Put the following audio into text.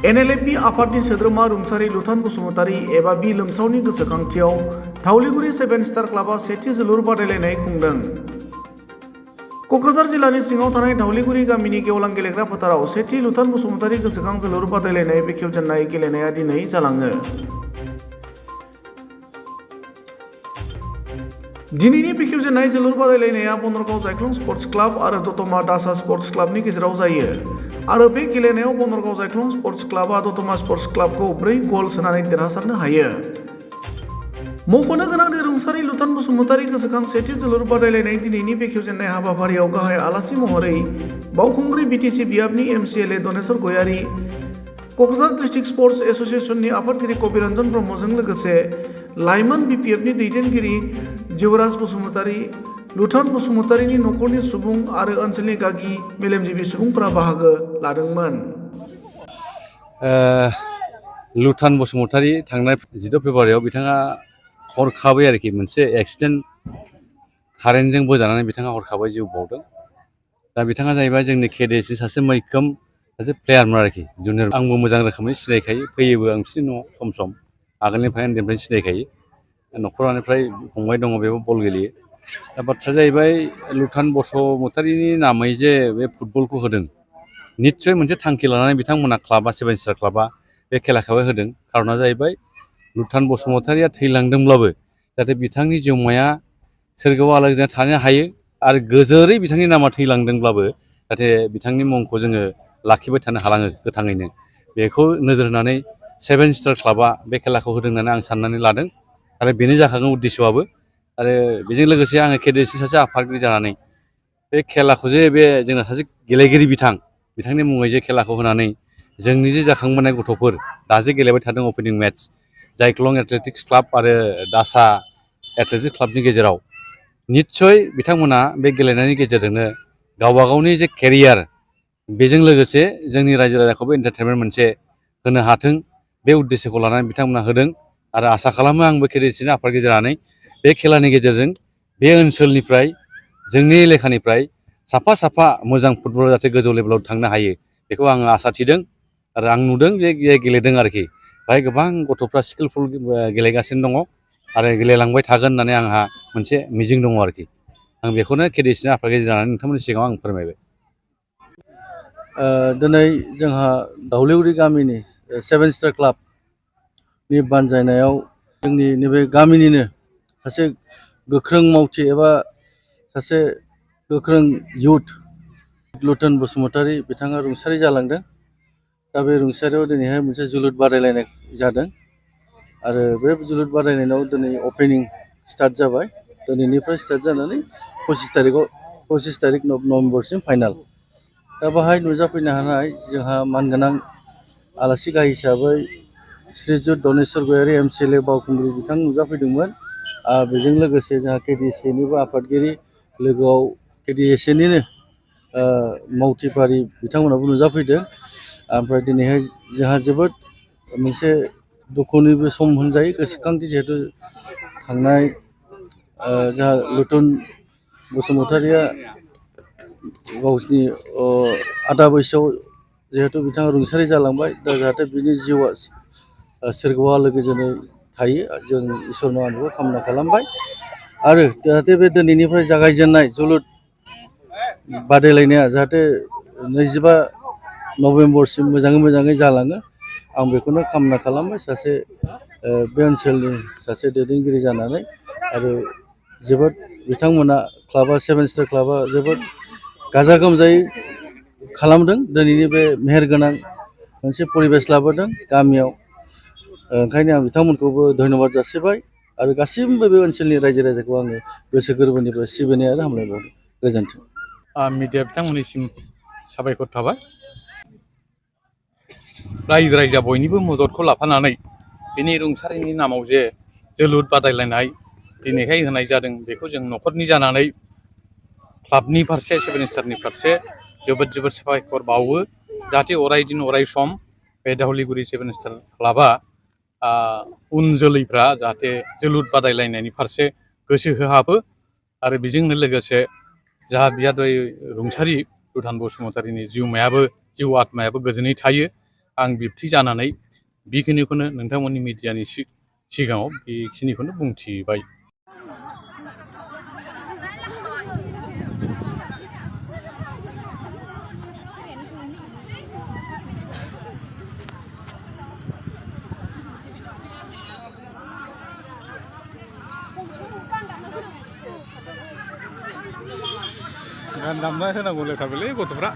Nlfb आफादनि सोद्रोमा रुंसारि लुथान बसुमतारी एबा बि लोमसावनि गोसोखांथियाव धावलिगुरि 7 स्टार क्लाबा सेथि जोलुर बादायलायनाय खुंदों। क'क्राझार जिल्लानि सिङाव थानाय धावलिगुरि गामिनि गेवलां गेलेग्रा फोथाराव सेथि लुथान बसुमतारी गोसोखां जोलुर बादायलायनाय बेखेवजेननाय गेलेनाया दिनै जालाङो। दिनैनि बेखेवजेननाय जोलुर बादायलायनाया बनरगाव जायख्लं स्पर्ट्स क्लाब आरो दतमा दासा स्पर्ट्स क्लाबनि गेजेराव जायो आरो बे गेलेनायाव बनरगाव जायख्लं स्पर्ट्स क्लाबा दतमा स्पर्ट्स क्लाबखौ 4 गल सोनानै देरहासारनो हायो। मख'नो गोनां दि रुंसारि लुथान बसुमतारी गोसोखां सेथि जोलुर बादायलायनाय दिनैनि बेखेवजेननाय हाबाफारियाव गाहाय आलासि महरै बावखुंग्रि बिटिसि बियाबनि एमसिएलए दनेश्वर गयारी, क'क्राझार डिस्ट्रिक्ट स्पर्ट्स एस'सिएशननि आफादगिरि कबिरन्जन ब्रह्मजों लोगोसे लाइमोन बिपिएफनि दैदेनगिरि जिउराज बसुमतारी, लुथान बसुमतारीनि नखरनि सुबुं आरो ओनसोलनि गागि मेलेमजिबि सुबुंफोरा बाहागो लादोंमोन। लुथान बसुमतारी थांनाय 16 फेब्रुवारियाव बिथाङा हरखाबै आरोखि मोनसे एक्सिडेन्ट कारेन्टजों बोजानानै बिथाङा हरखाबै जिउ बावदों। दा बिथाङा जाहैबाय जोंनि केडिएसनि सासे मैखोम सासे प्लेयारमोन आरोखि जुनियर। आंबो मोजां रोखोमै सिनायखायो, फैयोबो आं बिसोरनि न'आव सम सम आगोलनिफ्राय उन्दैनिफ्रायनो सिनायखायो। न'खरानिफ्राय फंबाय दङ, बेबो बल गेलेयो। दा बाथ्राया जाहैबाय लुथान बसुमतारीनि नामै जे बे फुटबलखौ होदों, निस्सय मोनसे थांखि लानानै बिथांमोना क्लाबा 7 स्टार क्लाबा बे खेलाखौहाय होदों। खारना जाहैबाय लुथान बसुमतारीया थैलांदोंब्लाबो जाहाथे बिथांनि जिउमाया सोरगोआव आलो-गोजोनै थानो हायो आरो गोजोरै बिथांनि नामा थैलांदोंब्लाबो जाहाथे बिथांनि मुंखौ जोङो लाखिबाय थानो हालाङो गोथाङैनो। बेखौ नोजोर होनानै 7 स्टार क्लाबा बे खेलाखौ होदों होननानै आं साननानै लादों आरो बेनो जाखागोन उद्देश्यआबो। आरो बेजों लोगोसे आङो केडिएसनि सासे आफादगिरि जानानै बे खेलाखौ जे बे जोंना सासे गेलेगिरि बिथांनि मुङै जे खेलाखौ होनानै जोंनि जे जाखांबोनाय गथ'फोर दा जे गेलेबाय थादों अपेनिं मेट्स जायख्लं एथलेटिक्स क्लाब आरो दासा एथलेटिक्स क्लाबनि गेजेराव, निस्सय बिथांमोना बे गेलेनायनि गेजेरजोंनो गावबा गावनि जे केरियार बेजों लोगोसे जोंनि रायजो राजाखौबो एन्टारटेनमेन्ट मोनसे होनो हाथों, बे उद्देश्यखौ लानानै बिथांमोना होदों। आरो आसा खालामो आंबो केडिएसनि आफादगिरि जानानै बे खेलानि गेजेरजों बे ओनसोलनिफ्राय जोंनि एलेखानिफ्राय साफा साफा मोजां फुटबलार जाहाथे गोजौ लेभेलाव थांनो हायो बेखौ आङो आसा थिदों आरो आं नुदों जे गेलेदों आरोखि। बेहाय गोबां गथ'फ्रा स्किलफुल गेलेगासिनो दङ आरो गेलेलांबाय थागोन होननानै आंहा मोनसे मिजिं दङ आरोखि। आं बेखौनो केडिएसनि आफादगिरि जानानै नोंथांमोननि सिगाङाव आं फोरमायबाय। दिनै जोंहा धावलिगुरि गामिनि 7 स्टार क्लाबनि बानजायनायाव जोंनि नैबे गामिनिनो सासे गोख्रों मावथि एबा सासे गोख्रों इयुथ लुथान बसुमतारी बिथाङा रुंसारि जालांदों। दा बे रुंसारियाव दिनैहाय मोनसे जोलुर बादायलायनाय जादों आरो बे जोलुर बादायलायनायाव दिनै अपेनिं स्टार्ट जाबाय। दिनैनिफ्राय स्टार्ट जानानै 25 तारिख नभेम्बरसिम फाइनाल। दा बाहाय नुजाफैनो हानाय जोंहा मानगोनां आलासि गाहाय हिसाबै श्रीजुत दनेश्वर गयारी एमसिएलए बावखुंग्रि बिथां नुजाफैदोंमोन। बेजों लोगोसे जोंहा केडिएसनिबो आफादगिरि लोगोआव केडिएसनिनो मावथिफारि बिथांमोनाबो नुजाफैदों। ओमफ्राय दिनैहाय जोंहा जोबोद मोनसे दुखुनिबो सम होनजायो, गोसोखांथि जिहेतु थांनाय जोंहा लुथान बसुमतारीया गावसिनि आदा बैसोआव जिहेतु बिथाङा रुंसारि जालांबाय। दा जाहाथे बिनि जिउआ सोरगोआव आलो गोजोनै थायो, जों इसोरनाव आं बेखौ कामना खालामबाय। आरो जाहाथे बे दिनैनिफ्राय जागायजेननाय जोलुर बादायलायनाया जाहाथे 25 नभेम्बरसिम मोजाङै जालाङो, आं बेखौनो कामना खालामबाय सासे बे ओनसोलनि सासे दैदेनगिरि जानानै। आरो जोबोद बिथांमोना क्लाबा 7 स्टार क्लाबा जोबोद गाजा गोमजायै खालामदों। दिनैनि बे मेहेरगोनां मोनसे परिबेस लाबोदों गामियाव। ओंखायनो आं बिथांमोनखौबो धन्यबाद जासिबाय आरो गासिबो बे ओनसोलनि रायजो राजाखौ आङो गोसो गोरबोनिफ्राय सिबिनाय आरो हामलायबावदों। गोजोन्थों। मिडिया बिथांमोननिसिम साबायखर थाबाय। रायजो राजा बयनिबो मददखौ लाफानानै बिनि रुंसारिनि नामाव जे जोलुर बादायलायनाय दिनैहाय होनाय जादों, बेखौ जों न'खरनि जानानै क्लाबनि फारसे 7 स्टारनि फारसे जोबोद साबायखर बावो। जाहाथे अरायदिन अराय सम बे धावलिगुरि 7 स्टार क्लाबा उन जोलैफ्रा जाहाथे जोलुर बादायलायनायनि फारसे गोसो होहाबो आरो बेजोंनो लोगोसे जाहा बियादै रुंसारि लुथान बसुमतारीनि जिउ आत्मायाबो गोजोनै थायो आं बिब्थि जानानै बेखिनिखौनो नोंथांमोननि मिडियानि सिगाङाव बेखिनिखौनो बुंथिबाय। गान दामना होनांगौ लेथारबायलै गथ'फ्रा।